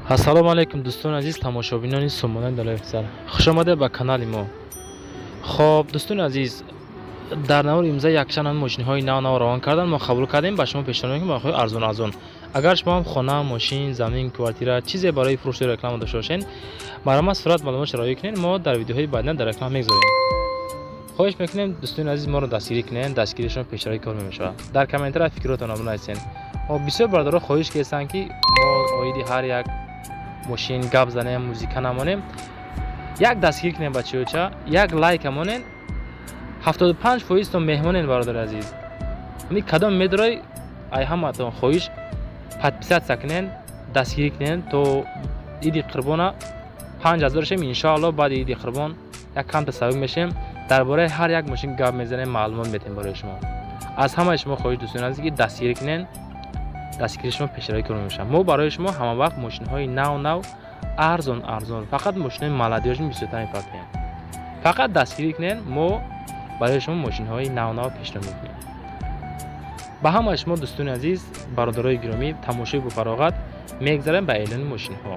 Ассалому алайкум, дӯстони азиз, тамошобинони сомонаи Далои Афзал, хушомадед ба канали мо. Хоб, дӯстони азиз, дар навори имрӯза якчанд ҳами мошинҳои нав нав равон кардан, мо қабул кардем, ба шумо пешниҳод мекунем нархҳои арзон арзон. Агар шумо ҳам хона, мошин, замин, квартира, чизе барои фурӯшу реклама дошта бошед, марҳамат, сурат маълумотшро роӣ кунед, мо дар видеоҳои баъдина дар реклама мегузорем. Хоҳиш мекунем, дӯстони азиз, моро дастгирӣ кунед, дастгирии шумо пешравии кор мешавад. Дар комментария фикротонро бинависед. Бисёр бародаро хоҳиш карданд, ки мо оиди ҳар як мошин гап занем, музика намонем. Як дастгирӣ кунем, бачаёча, як лайка монен, 75 фоизтон меҳмонен. Бародари азиз, ами кадом медорой, ай ҳамаатон хоҳиш, подписаться кунен, дастгирӣ кунен, то иди қурбона 5000 шем. Иншоалло, баъди иди қурбон як камта сабук мешем, дар бораи ҳар як мошин гап мезанем, маълумот метем барои шумо. Аз ҳамаи шумо хоҳиш, дӯстони азиз, ки дастгирӣ кунен, дастгирии шумо пешравӣ кор мешавад. Мо барои шумо ҳама вақт мошинҳои нав нав, арзон арзон, фақат мошинҳои молодёжный бисёртар мепартоем. Фақат дастгирӣ кунен, мо барои шумо мошинҳои нав нав пешниҳод мекунем. Ба ҳамаи шумо, дӯстони азиз, бародарои гиромӣ, тамошои бофароғат. Мегзарем ба эълони мошинҳо.